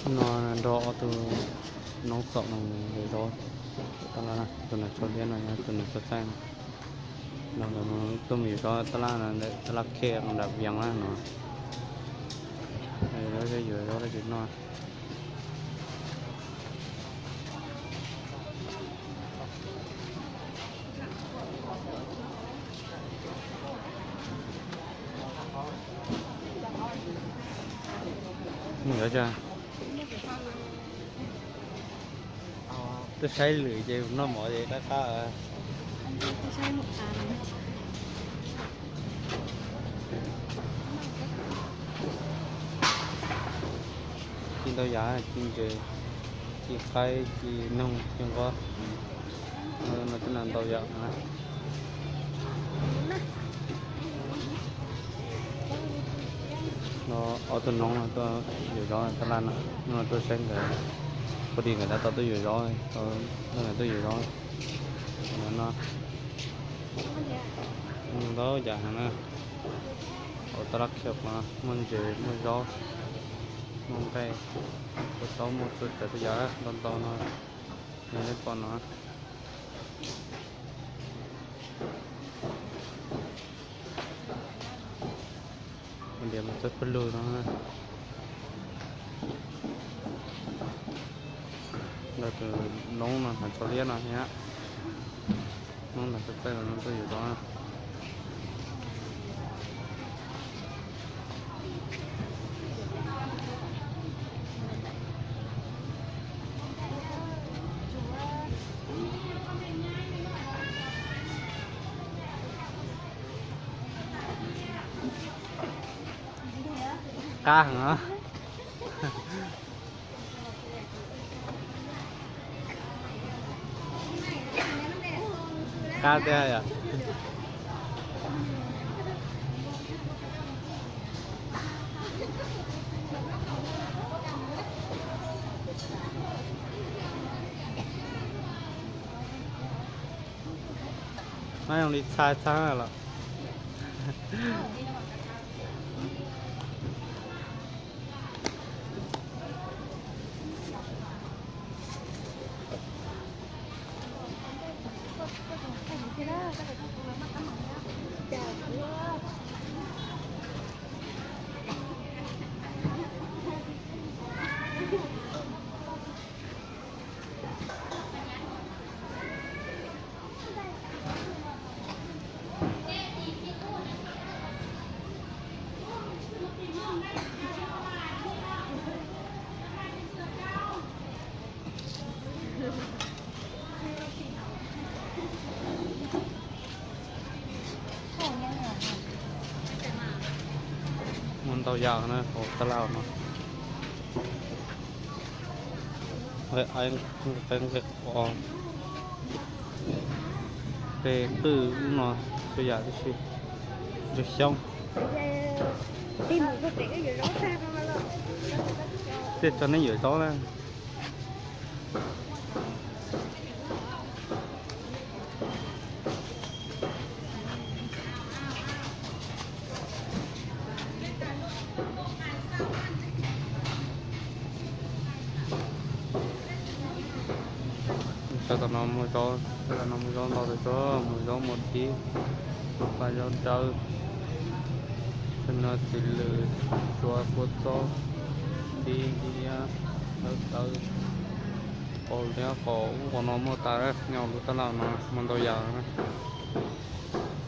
No nrog ob tug noob xaum no mus yuav zaub. Tus nas tso liab no yog tus nas tso txaij no. Los ntawm no tuaj mus yuav zaub tab laj no, tab laj khej nram Vias na no. Yuav zaub dab tsi noj. Yuav twb saib lwm ces noj mov ces qab qab. Ci ntau yam, ci ntses, ci qaib, ci noog, ci nquab, no twb ntau yam na. No ob tug noob no tuaj yuav zaub tab laj no, no tuaj saib nkawd, kuv tis nkawd tab tom tuaj yuav zaub, nkawd tuaj yuav zaub no. Ntau yam heev na, hauv tab laj khej no muaj ntses, muaj zaub, muaj nqaij, muaj taub, muaj txhua tsav txhua yam ntau ntau no, yog nej pom no. Ua diav mus txawb pawg lug no. Ntawm tus noob no hnav tsho liab no thiab. Noob hnav tsho txaij no tuaj yuav zaub. Qab heev. Qab tiag yom. Mab zoo li txha txha los. Muaj ntau yam na hauv tab laj no. Nqaij qaib, nqaij qaib, nqaij qos, nqaij qwj, ub no txhua yam tib si. Ntsuag xyoob. Tej tso nej yuav zaub na. Sawv tom no muag zaub, sawv tom no muag zaub ntau tag zog, muag zaub muag dib, muag paj zaub dawb, no txiv lws, tsuav kua txob, dib liab, dawb dawb, qaub liab qaub ub qaub no muaj tas, nyob lub tab laj no muaj ntau yam na.